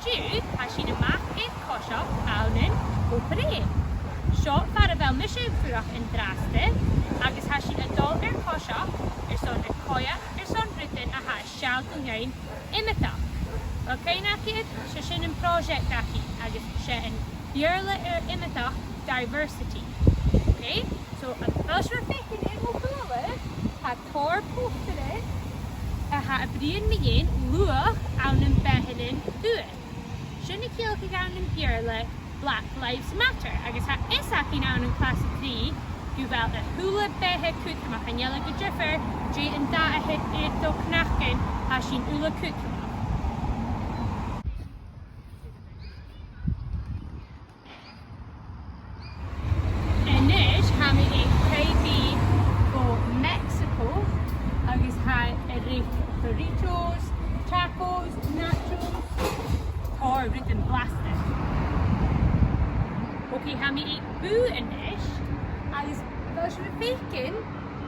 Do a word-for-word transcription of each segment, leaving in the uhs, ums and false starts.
An-diugh, tha sinn a-mach air coiseachd ann an Obar Dheathain. Seo far a bheil mise a' fuireach an-dràsta, agus tha sinn a' dol air coiseachd airson a' coimhead airson rudan a tha a' sealltainn dhuinn iomadach. Uill, cuimhnichibh, 's e sin am pròiseact againn, agus 's e am Beurla air iomadach diversity. Okay? So, a bheil sibh a' faicinn air mo chùlaibh, tha tòrr postaran a tha a' bruidhinn mu dheidhinn luach ann am beathannan dubha. Sin a' ciallachadh ann am Beurla Black Lives Matter, agus tha fios againn ann an clas a trì gu bheil a h-uile beatha cudromach, chan eil e gu diofar dè an dath a th' air do chnagan, tha sinn uile cudromach. A-nis, tha mi aig taigh-bìdh bho Mexico, agus tha iad a' reic burritos, tacos, nachos, tòrr rudan blasta. Okay, tha mi aig bùth a-nis, agus a bheil sibh a' faicinn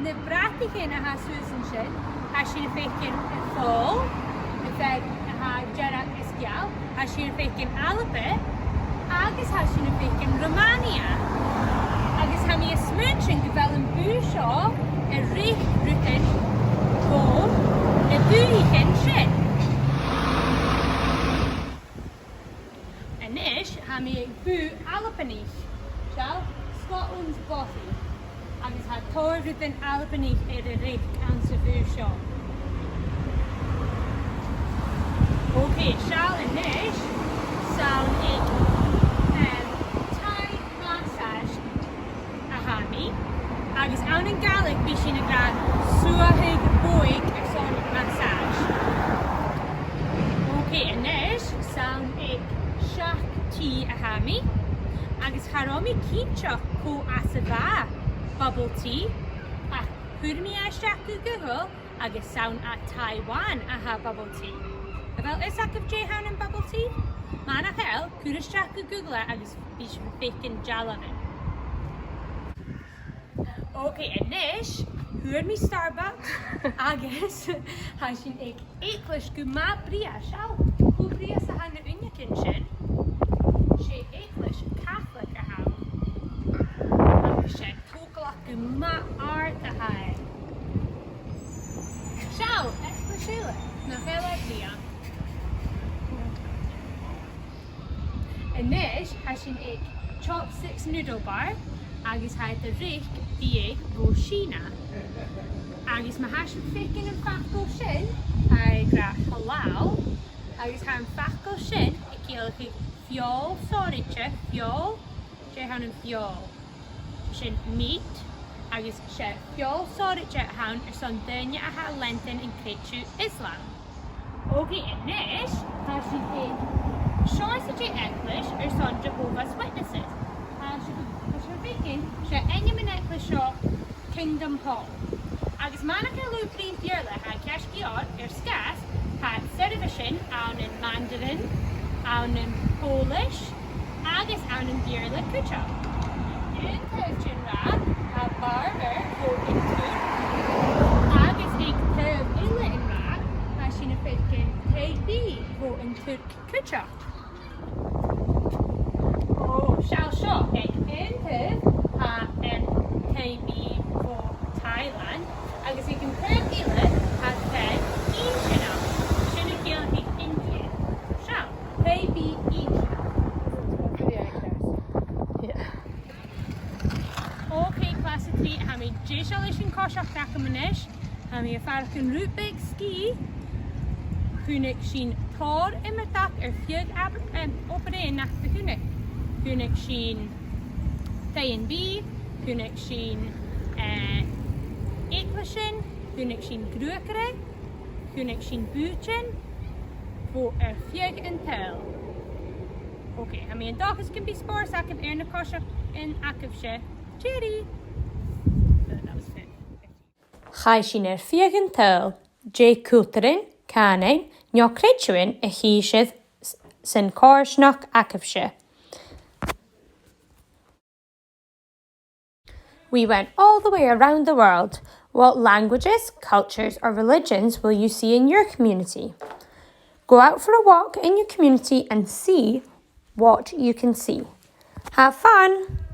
na brataichean a tha suas an sin? Tha sinn a' faicinn a' Phòil, am fear a tha dearg is geal, tha sinn a' faicinn Alba, agus tha sinn a' faicinn Romania. Agus tha mi a' smaointinn gu bheil am bùth seo a' reic rudan bho na bùthan sin. A-nis, tha mi aig bùth Albannach, seall, Scotland's Bothy, agus tha tòrr rudan Albannach air a reic anns a' bhùth seo. Okay, seall a-nis, 's ann aig, em, Thai massage a tha mi, agus ann an Gàidhlig bidh sinn ag ràdh suathadh bodhaig airson massage. Okay, a-nis, 's ann aig Shack Tea a tha mi, agus cha robh mi cinnteach cò às a bha bubble tea, ach chuir mi a-steach gu Google agus 's ann à Taiwan a tha bubble tea. A bheil fhios agaibh dè th' ann am bubble tea? Mura h-eil, cuiribh a-steach gu Google e agus bidh sibh a' faicinn dealbhan. Okay, a-nis, fhuair mi Starbucks agus tha sinn aig eaglais gu math brèagha, seall, cho brèagha 's a tha na h-uinneagan sin. 'S e eaglais Catholic a th' ann. Agus 's e togalach gu math àrd a th' ann. Seall, eaglais eile, nach eil e brèagha? A-nis, tha sinn aig Chopsticks Noodle Bar, agus tha iad a' reic biadh bho Sìona. Agus ma tha sibh a' faicinn am facal sin, tha e ag ràdh halal, agus tha am facal sin a' ciallachadh feòil sònraichte, feòil, dè th' ann am feòil? Sin meat, agus 's e feòil sònraichte a th' ann airson daoine a tha a' leantainn an creideamh Islam. Okay, a-nis, tha sinn aig seòrsa de eaglais airson Jehovah's Witnesses. Tha sibh, tha sibh a' faicinn, 's e ainm an eaglais seo Kingdom Hall. Agus mura h-eil sibh a' bruidhinn Beurla, tha e ceart gu leòr, air sgàth 's tha seirbheisean ann am Mandarin, ann am Polish, agus ann am Beurla cuideachd. Aon taobh den rathad, tha barber bho an Tuirc, agus aig taobh eile an rathad, tha sinn a' faicinn taigh-bìdh bho an Tuirc cuideachd. Oh, seall seo, aig aon taobh, tha, em, taigh-bìdh bho Thailand, agus aig an taobh eile, tha taigh-innseanach, sin a' ciallachadh India. Seall, taigh-bìdh innseanach. Yeah. Okay, clas a trì, tha mi deiseil leis a' choiseachd agam a-nis. Tha mi a' faireachdainn rud beag sgìth. Chunnaic sinn tòrr iomadach air feadh Ab-, em, Obar Dheathain, nach do chunnaic? Chunnaic sinn taighean-bìdh, chunnaic sinn, eh, eaglaisean, chunnaic sinn gruagaire, chunnaic sinn bùithtean, bho air feadh an t-saoghail. Okay, tha mi an dòchas gum bi spòrs agaibh air na coiseachdan agaibhse. Cheery! That was it. Chaidh sinn air feadh an t-saoghail, dè cultaran, cànain, no creideamhan a chì sibh s-, san coimhearsnachd agaibhse? We went all the way around the world. What languages, cultures, or religions will you see in your community? Go out for a walk in your community and see what you can see. Have fun!